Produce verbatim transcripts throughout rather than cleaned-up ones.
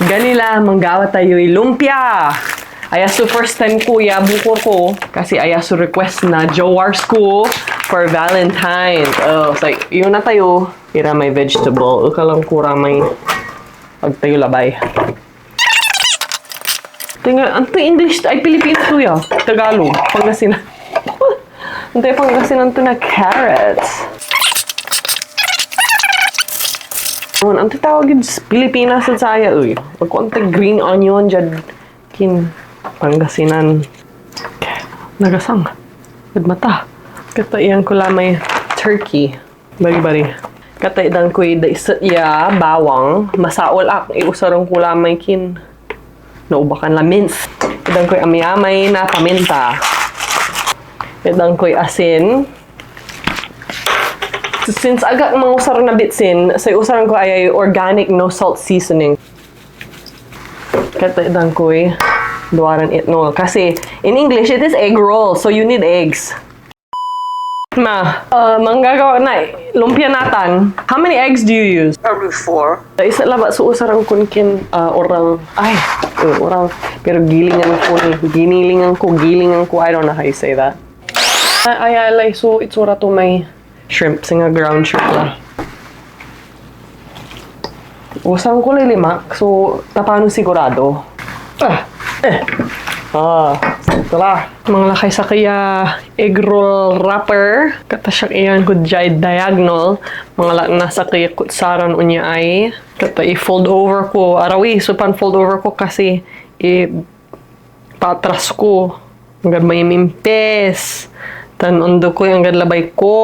Ganila, manggawa tayoy lumpia. Aya so first time ko ya bukor ko kasi aya so request na jowars ko for Valentine's. Oh, so, yun na tayo. Ira may vegetable. Ukalang kura may pag tayo labay. Tinga, anto English? Ay, Pilipino to ya. Tagalog. Pangasinan. Anto yung Pangasinan to na carrots? Ano, anto tawag yun sa Pilipinas at saya, uy? Pag kuan tay green onion dyan, kin Pangasinan. Nagasang. Gad mata. Kata iyan ko la may turkey. Bari-bari. Kata itdan koy daiset ya bawang. Masaol ak. Iusaran ko la may kin naubakan la mince. Itdan koy amay-amay na paminta. Itdan koy asin. Since agak mangusar na bitsin, say usaran ko ay organic, no salt seasoning. Kata itdan koy duaran itnol. Kasi, in English, it is egg roll. So, you need eggs. Ma, uh, manggagawa na lumpia natan. How many eggs do you use? Probably four. Isa labat so usaran kon kin, uh, orang, ay, uh, orang, pero gilingan ko ni, ginilingan ko, gilingan ko, I don't know how you say that. Ay, ay, ay, so itsura to may shrimp, singa ground shrimp la. Usaran ko lay lima, so tapano sigurado. Ah, eh. Ah, ito la. Mangalakay sakey ya egg roll wrapper. Kata siak iyan ko jay diagonal. Mangala na sakey ya kutsaran onya ay. Kata i-fold over ko. Arawi, so pan-fold over ko kasi i- patras ko. Anggad may mimpis. Tan ondokoy anggad labay ko.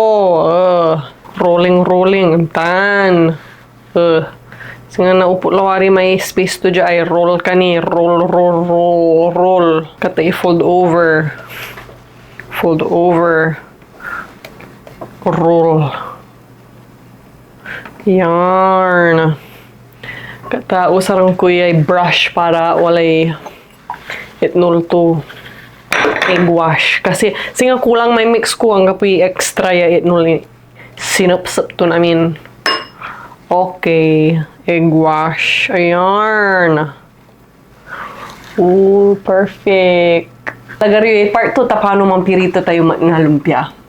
Uh, rolling, rolling. Tan. Uh, singa naupot lawari may space to dia ay roll ka ni. Roll, roll, roll, roll. Kata i-fold over. Fold over. Roll. Yarn. Kata usaran ko yay brush para walay itnol to. Egg wash. Kasi, singa kulang may mix ko, anggapoy extra ya itnol ni. Sinupsup ton amin. Okay. Egg wash. Ayan. Oh, perfect. Taga ri part to, tapano mampirito tayo ma-, na lumpia.